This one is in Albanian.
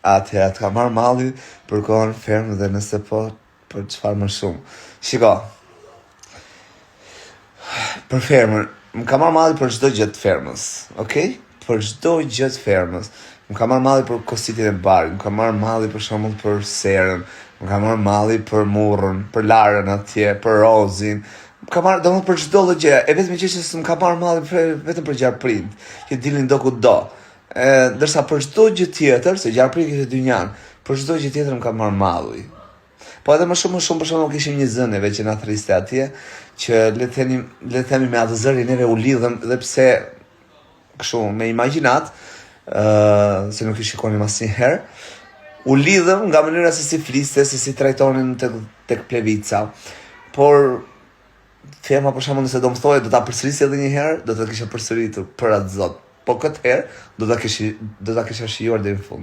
Atëherë, të ka marrë malli për kohën fermë dhe nëse po, për çfarë më shumë. Shiko, për fermën, më ka marrë malli për çdo gjë të fermës, okay? Për çdo gjë të fermës. Më ka marrë malli për kositjen e barit, më ka marrë malli për shembull për serën, më ka marrë malli për murrën, për larën atje, për rozin. Më ka marrë, domethënë për çdo lloj gjëje. E vetëm gjë që s'më ka marrë malli për, vetëm për gjarprinjt, që dilnin do ku do. E, ndërsa për çdo gjë tjetër, se gjarpri kishte dynjan, për çdo gjë tjetër më ka marrë malli. Po edhe më shumë më shumë për shembull kishim një zë neve që na thriste atje, që le të themi, le të themi me atë zërin neve u lidhëm dhe pse kështu me imagjinat, ë uh, se nuk i shikonim asnjëherë, u lidhëm nga mënyra se si fliste, se si trajtonin tek tek plevica. Por ferma për shembull nëse do më thoje do ta përsërisje edhe një herë, do ta kisha përsëritur për atë zot. Po këtë herë do ta kishi do ta kisha shijuar deri në fund.